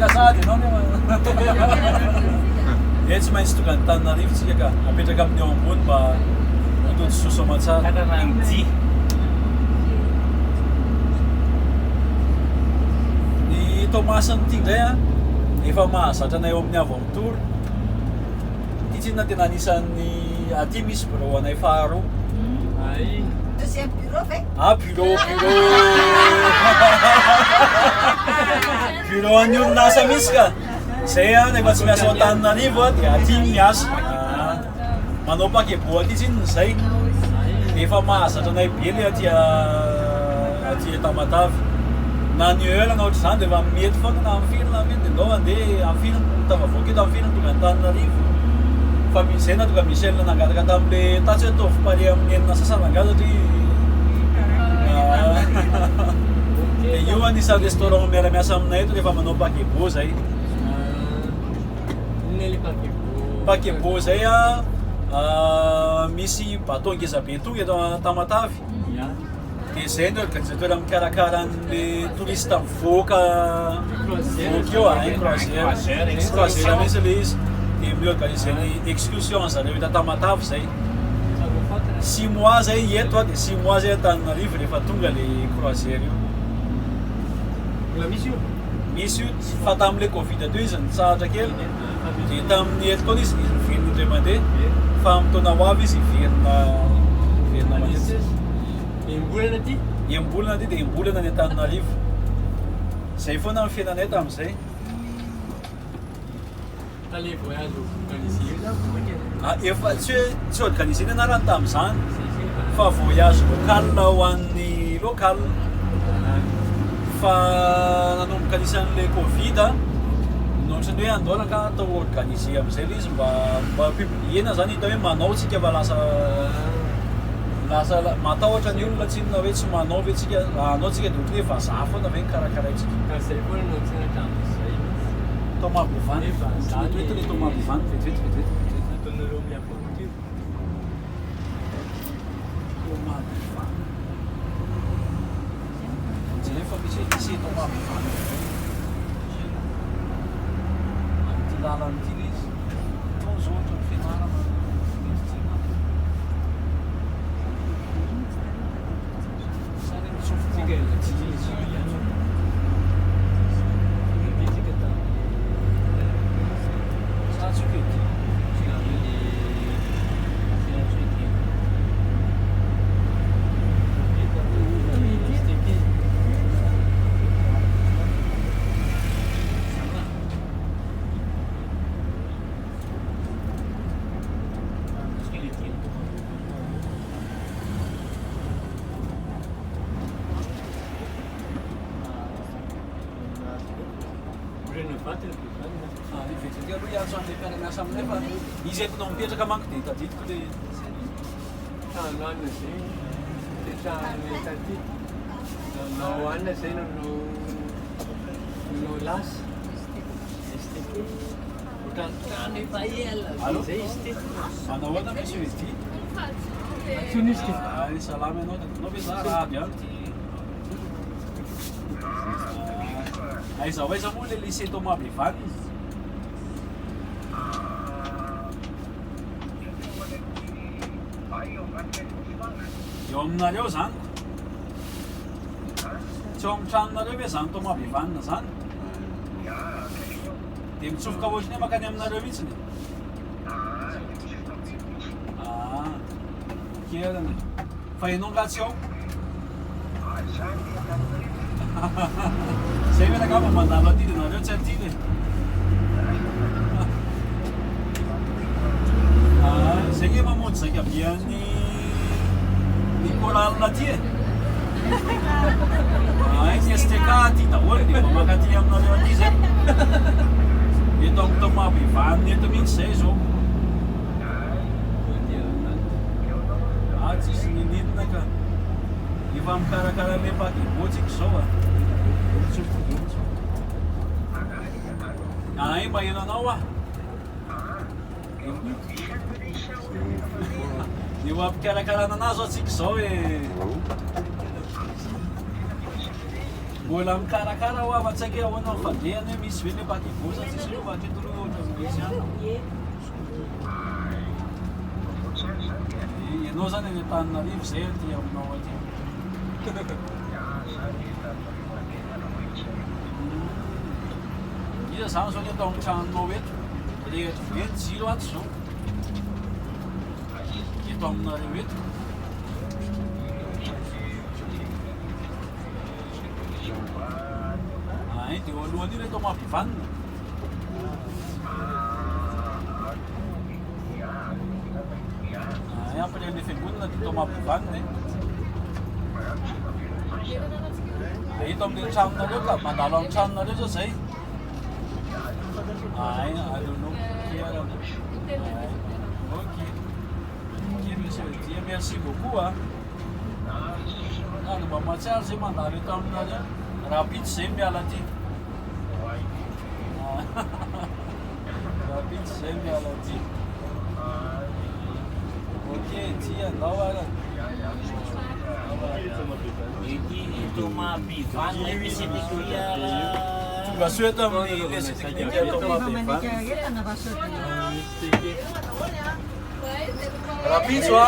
Reraka sahady ianao nefa. Dia tsy maintsy tonga Antananarivo tsika ka. Apetraka amin'ny eo ambony mba ho tody soa soamantsara. Tananan'Dy. Ny Toamasina ity indray an, efa mahazatra anay ao amin'ny Avo Tour. Ity tsinona tena anisan'ny aty misy birao anay faharoa. Ay. Deuxième bureau ve? Ah bureau bureau. bureau an'ny orinasa mihitsy ka. Zay an rehefa tsy miasa ao Antananarivo an dia aty miasa. Ah, manao paquebot aty tsinona zay. Efa mahazatra anay be le aty aty Tamatave. Na ny heure na ohatr'izany dia efa mety foana na amin'ny firy na amin'ny firy dia ndao handeha amin'ny firy no tafavoaka eto amin'ny firy no tonga Antananarivo. Fa misy izay na tonga Michel nangataka tamin'le tatsy hoe ataovy pare amin'ny enina sasany rangahy satria dia io anisan'ny restaurant miara-miasa aminay eto rehefa manao paquebot zay. Inona le paquebot? Paquebot zay an, misy bateau ngeza be tonga eto Tamatave. Dia izay ny organisateur mikarakara an'le touriste mivoaka mivoaka eo a, croisière. Croisière mihitsy le izy. Dia mi-organiser ny excursion an'zareo eto Tamatave zay. Six mois zay eto a, dia six mois zay Antananarivo rehefa tonga le croisière io. Mbola misy io? Misy io fa tamin'le covid teo izy nitsahatra kely. Dia tamin'ny herintaona izy niverina indray mandeha fa amin'ny taona ho avy izy hiverina hiverina matetika. Enim-bolana aty? Enim-bolana aty dia enim-bolana any Antananarivo. Izay foana ny fiainanay tamin'izay. Fa le voyage organisé io zany vao mainka Ah, efa tsy hoe tsy organisé ny anarany tamin'izany fa voyage local ho an'ny local. Fa nanomboka nisy an'ilay covid no ohatran'ny hoe andao angaha atao organisé amin'izay ilay izy mba mba publier-na zany hita hoe manao tsika fa lasa lasa matahotra ny olona tsinona hoe tsy manao ve tsika, raha hanao tsika dia ohatran'ny hoe vazaha foana ve no karakaraintsika. Ka zay foana no antsoina hatramin'izay mihitsy. Thomas Bovany, Hoe vazaha vetivety le le Thomas Bovany, vetivety vetivety vetivety. Ataonareo amin'ny aventure. Thomas Bovany. Jereo fa misy lycée Thomas Bovany. Amin'ity lalana ity ilay izy. Itony izao ohatran'ny fianarana médecine. Sa le mitsofoka Tsika ao tsy izy ihany. Tsika tamin'ny Sa tsy hoe ity. tamin'ny Vetivety aloha hiantso an'ilay mpiara-miasa aminay fa izy eto no mipetraka manko dia tadidiko ilay Trano anona zay petrahana taty. Nanao anona zay nanao nanao lasy. STP. Ohatran'ny trano efa ela be zay izy ity. Manao ahoana monsieur Eddy? Antsoina izy ity. Ay, salama ianao, tadidinao ve za raha avy any ity? Aiza ho aiza moa ilay lycée Thomas Bevanne? Eo aminareo zany ko. Tsy eo amin'ny tranonareo ve zany Thomas Bevanne zany? Dia mitsofoka ohatran'ny hoe mankany aminareo mihitsy e? Ah, ok arany. Fa ianao nga tsy ao? Zay ve angamba mandalo aty dia nareo tsy aty le. Ah, zay nge mamonjy zaika be an'ny ny chorale aty e. Ah, ny STK aty daholo dia mba mankaty aminareo aty zay. Eto amin'ny Thomas Bevanina eto mihitsy zay zao. Ah, tsisy nininona ka. Efa mikarakara le paquebot tsika izao a. Ay, maheno anao aho. Eo ampikarakarana anazy zao tsika izao e. Mbola mikarakara hoa fa tsy haiko hoe ahoana ny fandehany hoe misy ve le paquebot sa tsisy aloha fa hatreto aloha ohatran'ny misy ihany. Ianao zany any Antananarivo zay aty aminao aty. Iza zany zao ny eto amin'ny tranonao eto? Mirehitra be ny jiro ato zao. Eto aminareo eto. Ay, dia eo alohan'io ilay tao Mahabevanina. Ay, après ilay fiangonana dia tao Mahabevanina e. Ay, eto amin'ilay tranonareo ka, mandalo amin'ny tranonareo zao zay. Ay, aleo Ok. Ok, monsieur Dieu, merci beaucoup. Hein. Ary mba mahatsiaro zay mandalo eto aminareo. Rahampitso zay miala aty. Rahampitso zay miala aty. Ok, ty andao ara. Tonga soa eto amin'ny lycée technique Thomas Bevan. Rahampitso a.